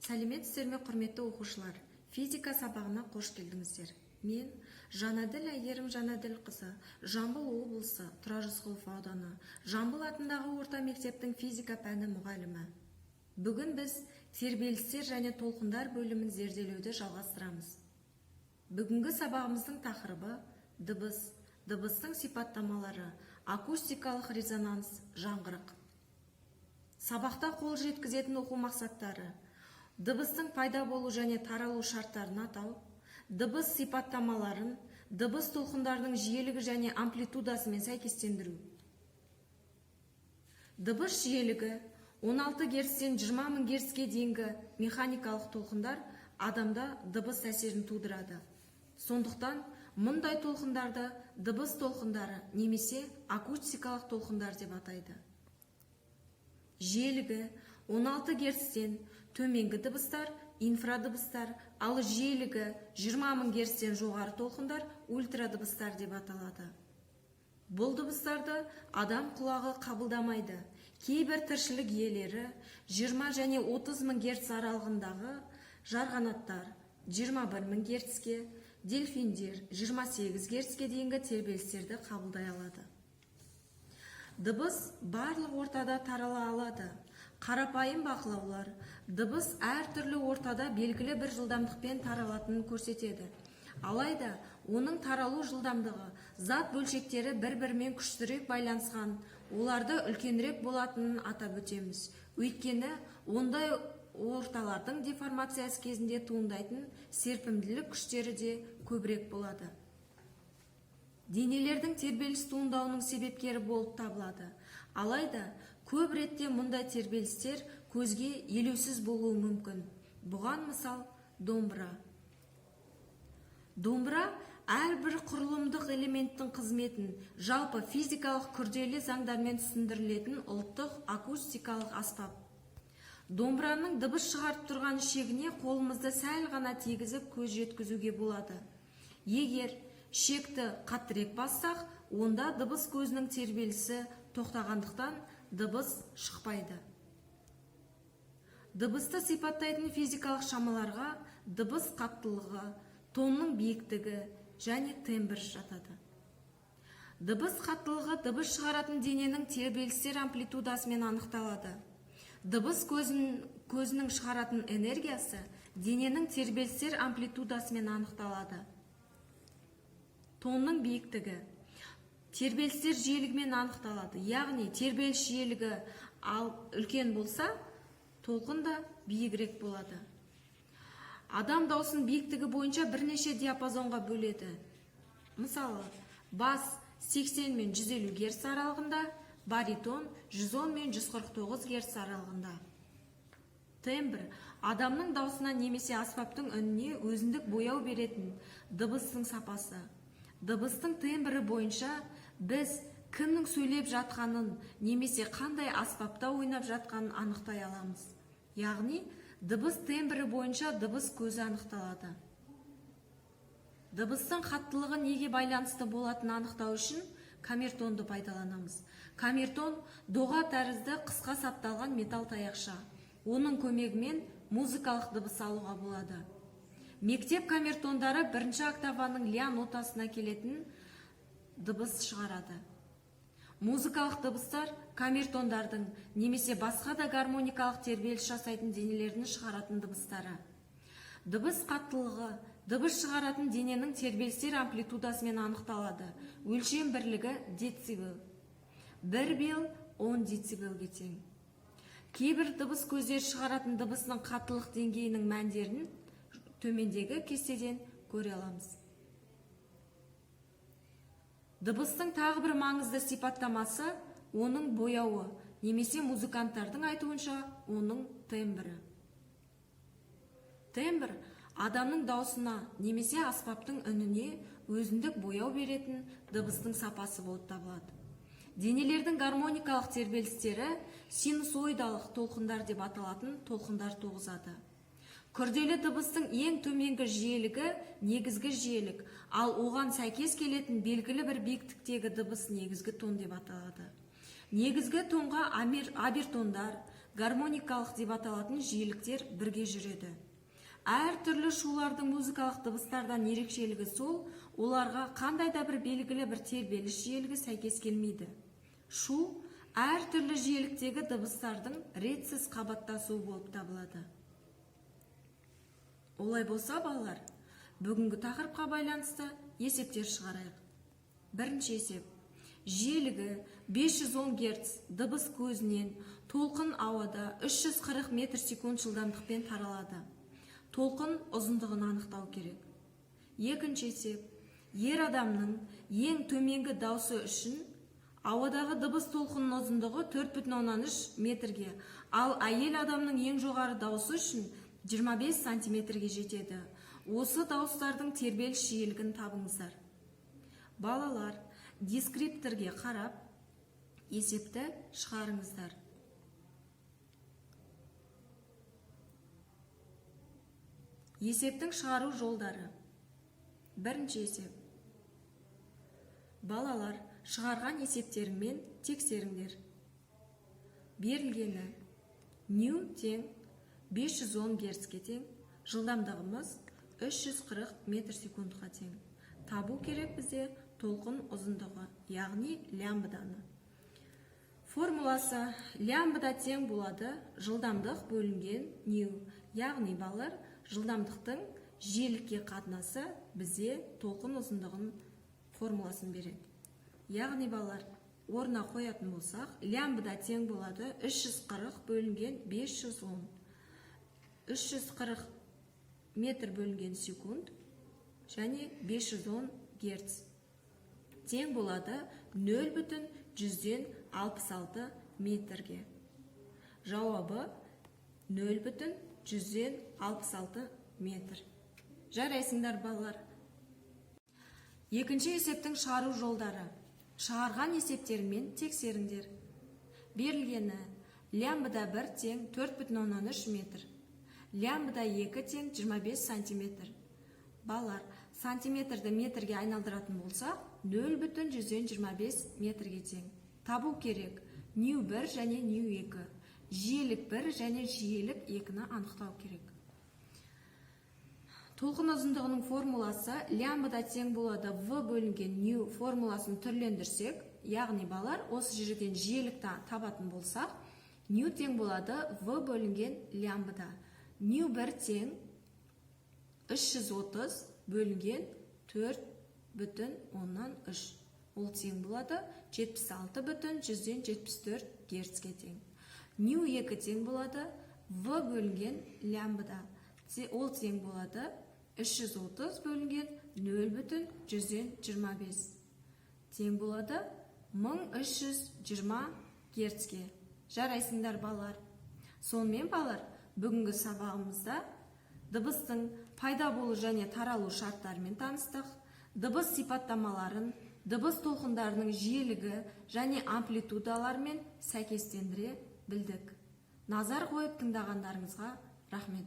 Сәлеметсіздер ме, құрметті оқушылар! Физика сабағына қош келдіңіздер. Мен, Жанәділ Әйгерім Жанәділқызы, Жамбыл облысы, Тұрар Рысқұлов ауданы, Жамбыл атындағы орта мектептің физика пәні мұғалімі. Бүгін біз тербелістер және толқындар бөлімін зерделеуді жалғастырамыз. Бүгінгі сабағымыздың тақырыбы: дыбыс, дыбыстың сипаттамалары, акустикалық резонанс, жаңғырық. Сабақта қол жеткізетін оқу мақсаттары: дыбыстың пайда болу және таралу шарттарын атау, дыбыс сипаттамаларын дыбыс толқындарының жиілігі және амплитудасымен сәйкестендіру. Дыбыс жиілігі 16 герцтен 20 мың герцке дейінгі механикалық толқындар адамда дыбыс әсерін тудырады. Сондықтан мұндай толқындарды дыбыс толқындары немесе акустикалық толқындар деп атайды. Жиілігі 16 герцтен төменгі дыбыстар инфрадыбыстар, ал жиілігі 20 мың герцтен жоғары толқындар ультрадыбыстар деп аталады. Бұл дыбыстарды адам құлағы қабылдамайды. Кейбір тіршілік иелері, 20 және 30 мың герц аралығындағы жарғанаттар 21 мың герцке, дельфиндер 28 герцке дейінгі тербелістерді қабылдай алады. Дыбыс барлық ортада тарала алады. Қарапайым бақылаулар дыбыс әртүрлі ортада белгілі бір жылдамдықпен таралатынын көрсетеді. Алайда оның таралу жылдамдығы зат бөлшектері бір-бірімен күштірек байланысқан оларды үлкенірек болатынын атап өтеміз. Өйткені ондай орталардың деформациясы кезінде туындайтын серпімділік күштері де көбірек болады. Денелердің тербеліс туындауының себепкері болып табылады. Алайда көп ретте мұндай тербелістер көзге елеусіз болуы мүмкін. Бұған мысал – домбыра. Домбыра әрбір құрылымдық элементтің қызметін жалпы физикалық күрделі заңдармен түсіндірілетін ұлттық акустикалық аспап. Домбыраның дыбыс шығарып тұрған ішегіне қолымызды сәл ғана тигізіп, көз жеткізуге болады. Егер ішекті қаттырақ бассақ, онда дыбыс көзінің тербелісі тоқтағандықтан, дыбыс шықпайды. Дыбысты сипаттайтын физикалық шамаларға дыбыс қаттылығы, тонның биіктігі және тембр жатады. Дыбыс қаттылығы дыбыс шығаратын дененің тербелістер амплитудасымен анықталады. Дыбыс көзінің шығаратын энергиясы дененің тербелістер амплитудасымен анықталады. Тонның биіктігі тербелістер жиілігімен анықталады, яғни тербеліс жиілігі ал үлкен болса, толқын да биігірек болады. Адам даусын биіктігі бойынша бірнеше диапазонға бөледі. Мысалы, бас 80 мен 150 герц аралығында, баритон 110 мен 149 герц аралығында. Тембр – адамның даусына немесе аспаптың үніне өзіндік бояу беретін дыбыстың сапасы. Дыбыстың тембрі бойынша біз кімнің сөйлеп жатқанын немесе қандай аспапта ойнап жатқанын анықтай аламыз. Яғни дыбыс тембрі бойынша дыбыс көзі анықталады. Дыбыстың қаттылығы неге байланысты болатынын анықтау үшін камертонды пайдаланамыз. Камертон – доға тәрізді қысқа сапталған металл таяқша. Оның көмегімен музыкалық дыбыс алуға болады. Мектеп камертондары бірінші октаваның ля нотасына келетін дыбыс шығарады. Музыкалық дыбыстар – камертондардың немесе басқа да гармоникалық тербеліс жасайтын денелердің шығаратын дыбыстары. Дыбыс қаттылығы дыбыс шығаратын дененің тербелістер амплитудасымен анықталады. Өлшем бірлігі – децибел. 1 белл 10 децибелге тең. Кейбір дыбыс көздері шығаратын дыбысының қаттылық деңгейінің мәндерін төмендегі кестеден көре аламыз. Дыбыстың тағы бір маңызды сипаттамасы – оның бояуы немесе музыканттардың айтуынша, оның тембрі. Тембр – адамның даусына немесе аспаптың үніне өзіндік бояу беретін дыбыстың сапасы болып табылады. Денелердің гармоникалық тербелістері синусоидалық толқындар деп аталатын толқындар туғызады. Күрделі дыбыстың ең төменгі жиілігі – негізгі жиілік, ал оған сәйкес келетін белгілі бір биіктіктегі дыбыс негізгі тон деп аталады. Негізгі тонға обертондар, гармоникалық деп аталатын жиіліктер бірге жүреді. Әр түрлі шулардың музыкалық дыбыстардан ерекшелігі сол, оларға қандай да бір белгілі бір тербеліс жиілігі сәйкес келмейді. Шу әр түрлі жиіліктегі дыбыстардың ретсіз қабаттасуы болып табылады. Олай болса, балалар, бүгінгі тақырыпқа байланысты есептер шығарайық. Бірінші есеп. Жиілігі 510 Гц дыбыс көзінен толқын ауада 340 метр секунд жылдамдықпен таралады. Толқын ұзындығын анықтау керек. Екінші есеп. Ер адамның ең төменгі даусы үшін ауадағы дыбыс толқынының ұзындығы 4,3 метрге, ал әйел адамның ең жоғары даусы үшін 25 сантиметрге жетеді. Осы дауыстардың тербеліс жиілігін табыңыздар. Балалар, дескрипторге қарап, есепті шығарыңыздар. Есептің шығару жолдары. Бірінші есеп. Балалар, шығарған есептеріңмен тексеріңдер. Берілгені ню тең 510 герцке тең, жылдамдығымыз 340 метр секундқа тең. Табу керек бізде толқын ұзындығы, яғни лямбданы. Формуласы лямбда тең болады жылдамдық бөлінген ню, яғни балалар, жылдамдықтың жиілікке қатынасы бізде толқын ұзындығын формуласын береді. Яғни балалар, орнына қоятын болсақ, лямбда тең болады 340 бөлінген 510. 340 метр бөлінген секунд және 510 герц тең болады 0,66 метрге. Жауабы 0,66 метр. Жарайсыңдар, балалар. Екінші есептің шығару жолдары. Шығарған есептеріңмен тексеріңдер. Берілгені лямбда 1 тең 4,3 метр. Лямбда 2 тең 25 сантиметр. Балалар, сантиметрді метрге айналдыратын болсақ, 0,125 метрге тең. Табу керек ню 1 және ню 2. Жиілік 1 және жиілік 2-ні анықтау керек. Толқын ұзындығының формуласы лямбда тең болады в бөлінген ню формуласын түрлендірсек, яғни балалар, осы жерден жиілікті табатын болсақ, ню тең болады в бөлінген лямбда. Ню 1 тең 330 бөлінген 4,3. Ол тең болады 76,74 герцке тең. Ню 2 тең болады в бөлінген лямбда. Ол тең болады 330 бөлінген 0,125. Тең болады 1320 герцке. Жарайсыңдар, балалар. Сонымен, балалар, бүгінгі сабағымызда дыбыстың пайда болу және таралу шарттарымен таныстық, дыбыс сипаттамаларын, дыбыс толқындарының жиілігі және амплитудаларымен сәйкестендіре білдік. Назар қойып тыңдағандарыңызға рахмет.